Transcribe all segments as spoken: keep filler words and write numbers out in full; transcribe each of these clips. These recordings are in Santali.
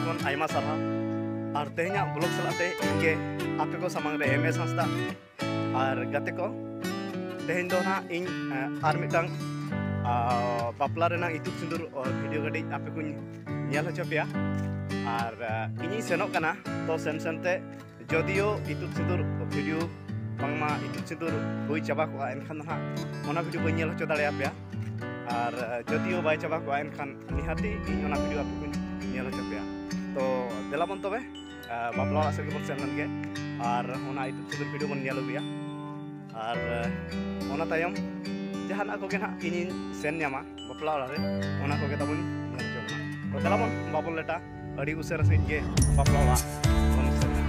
ᱠᱷᱚᱱ ᱟᱭᱢᱟ ᱥᱟᱨᱦᱟᱣ᱾ ᱟᱨ ᱛᱮᱦᱮᱧᱟᱜ ᱵᱞᱚᱜ ᱥᱟᱞᱟᱜ ᱛᱮ ᱤᱧ ᱜᱮ ᱟᱯᱮ ᱠᱚ ᱥᱟᱢᱟᱝ ᱨᱮ ᱮᱢ ᱮᱥ ᱦᱟᱸᱥᱫᱟ᱾ ᱟᱨ ᱜᱟᱛᱮ ᱠᱚ, ᱛᱮᱦᱮᱧ ᱫᱚ ᱱᱟᱦᱟᱜ ᱤᱧ ᱟᱨ ᱢᱤᱫᱴᱟᱝ ᱵᱟᱯᱞᱟ ᱨᱮᱱᱟᱜ ᱤᱛᱩᱫ ᱥᱤᱸᱫᱩᱨ ᱵᱷᱤᱰᱤᱭᱳ ᱠᱟᱹᱴᱤᱡ ᱟᱯᱮ ᱠᱚᱧ ᱧᱮᱞ ᱦᱚᱪᱚ ᱯᱮᱭᱟ᱾ ᱟᱨ ᱤᱧᱤᱧ ᱥᱮᱱᱚᱜ ᱠᱟᱱᱟ, ᱛᱚ ᱥᱮᱱ ᱥᱮᱱᱛᱮ ᱡᱚᱫᱤᱭᱳ ᱤᱛᱩᱫ ᱥᱤᱸᱫᱩᱨ ᱵᱷᱤᱰᱤᱭᱳ ᱵᱟᱝᱢᱟ ᱤᱛᱩᱫ ᱥᱤᱸᱫᱩᱨ ᱦᱩᱭ ᱪᱟᱵᱟ ᱠᱚᱜᱼᱟ, ᱮᱱᱠᱷᱟᱱ ᱫᱚ ᱱᱟᱦᱟᱜ ᱚᱱᱟ ᱵᱷᱤᱰᱤᱭᱳ ᱵᱟᱹᱧ ᱧᱮᱞ ᱦᱚᱪᱚ ᱫᱟᱲᱮᱭᱟᱯᱮᱭᱟ᱾ ᱟᱨ ᱡᱚᱫᱤᱭᱳ ᱵᱟᱭ ᱪᱟᱵᱟ ᱠᱚᱜᱼᱟ, ᱮᱱᱠᱷᱟᱱ ᱱᱤᱦᱟᱹᱛᱤ ᱤᱧ ᱚᱱᱟ ᱵᱷᱤᱰᱤᱭᱳ ᱟᱯᱮ ᱠᱚᱧ ᱧᱮᱞ ᱦᱚᱪᱚ ᱯᱮᱭᱟ᱾ ᱛᱚ ᱫᱮᱞᱟ ᱵᱚᱱ ᱛᱚᱵᱮ, ᱵᱟᱯᱞᱟ ᱚᱲᱟᱜ ᱥᱮᱫ ᱜᱮᱵᱚᱱ ᱥᱮᱱ ᱞᱮᱱ ᱜᱮ ᱟᱨ ᱚᱱᱟ ᱤᱛᱩᱫ ᱥᱤᱸᱫᱩᱨ ᱵᱷᱤᱰᱤᱭᱳ ᱵᱚᱱ ᱧᱮᱞ ᱟᱹᱜᱩᱭᱟ᱾ ᱟᱨ ᱚᱱᱟ ᱛᱟᱭᱚᱢ ᱡᱟᱦᱟᱱᱟᱜ ᱠᱚᱜᱮ ᱱᱟᱦᱟᱜ ᱤᱧᱤᱧ ᱥᱮᱱ ᱧᱟᱢᱟ ᱵᱟᱯᱞᱟ ᱚᱲᱟᱜ ᱨᱮ, ᱚᱱᱟ ᱠᱚᱜᱮ ᱛᱟᱵᱚᱱ ᱧᱮᱞ ᱦᱚᱪᱚ ᱵᱚᱱᱟ᱾ ᱛᱚ ᱫᱮᱞᱟ ᱵᱚᱱ, ᱵᱟᱵᱚᱱ ᱞᱮᱴᱟ, ᱟᱹᱰᱤ ᱩᱥᱟᱹᱨᱟ ᱥᱟᱺᱦᱤᱡ ᱜᱮ ᱵᱟᱯᱞᱟ ᱚᱲᱟᱜ ᱵᱚᱱ ᱥᱮᱱ ᱞᱮᱱᱟ᱾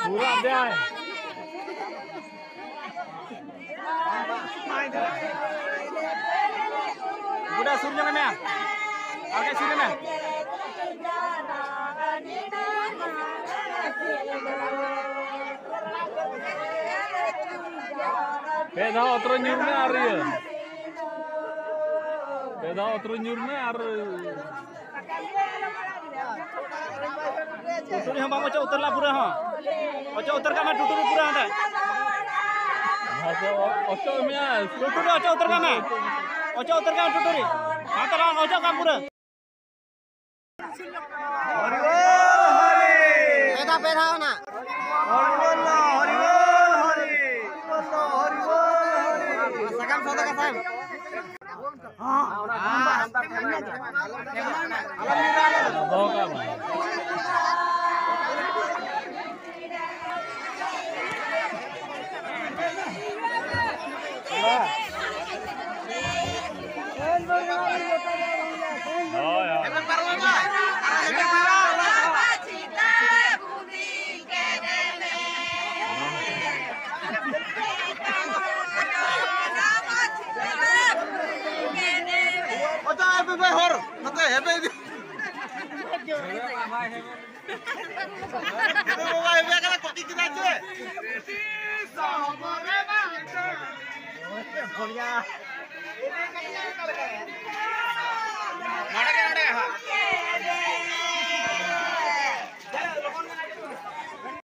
ᱯᱩᱨᱟ ᱫᱮᱭᱟᱭ᱾ ᱜᱚᱰᱟ ᱥᱩᱨ ᱧᱚᱜ ᱢᱮ᱾ ᱟᱨ ᱠᱟᱹᱡ ᱥᱩᱨ ᱢᱮ᱾ ᱯᱮ ᱫᱷᱟᱣ ᱚᱛᱨᱚ ᱧᱩᱨ ᱢᱮ ᱟᱨ ᱤᱭᱟᱹ᱾ ᱯᱮ ᱫᱷᱟᱣ ᱚᱛᱨᱚ ᱧᱩᱨ ᱢᱮ ᱟᱨ ᱴᱩᱴᱩᱨᱤ ᱦᱚᱸ ᱵᱟᱢ ᱚᱪᱚᱜ ᱩᱛᱟᱹᱨ ᱞᱮᱫ ᱯᱩᱨᱟᱹ ᱦᱚᱸ᱾ ᱚᱪᱚᱜ ᱩᱛᱟᱹᱨ ᱠᱟᱜ ᱢᱮ ᱴᱩᱴᱩᱨᱤ ᱯᱩᱨᱟᱹ ᱦᱟᱸᱰᱮ᱾ ᱦᱮᱸ, ᱛᱚ ᱚᱪᱚᱜ ᱢᱮᱭᱟ᱾ ᱴᱩᱴᱩᱨᱤ ᱚᱪᱚᱜ ᱩᱛᱟᱹᱨ ᱠᱟᱜ ᱢᱮ᱾ ᱚᱪᱚᱜ ᱩᱛᱟᱹᱨ ᱠᱟᱜ ᱢᱮ ᱴᱩᱴᱩᱨᱤ᱾ ᱦᱮᱸ, ᱛᱚ ᱵᱟᱝ ᱚᱪᱚᱜ ᱠᱟᱜ ᱯᱩᱨᱟᱹ᱾ ᱦᱚᱨᱤ ᱵᱚᱞ ᱦᱚᱨᱤ᱾ ᱯᱮ ᱫᱷᱟᱣ, ᱯᱮ ᱫᱷᱟᱣ ᱱᱟ᱾ ᱦᱚᱨᱤ ᱵᱚᱞ ᱦᱚᱨᱤ ᱵᱚᱞ ᱦᱚᱨᱤ᱾ ᱦᱚᱨᱤ ᱵᱚᱞ ᱦᱚᱨᱤ᱾ ᱥᱟᱠᱟᱢ ᱥᱚᱫᱚ ᱠᱟᱛᱷᱟ᱾ ᱫᱚᱦᱚ ᱠᱟᱜ ᱢᱮ᱾ ᱚᱪᱚᱜ ᱟᱭ ᱯᱮ ᱵᱷᱟᱭ ᱦᱚᱨ, ᱱᱚᱛᱮ ᱦᱮᱵᱮ ᱤᱫᱤ᱾ ᱦᱮᱵᱮ ᱵᱟᱵᱟ, ᱦᱮᱵᱮ ᱠᱟᱱᱟ, ᱠᱚᱴᱤ ᱠᱮᱫᱟ ᱪᱮ?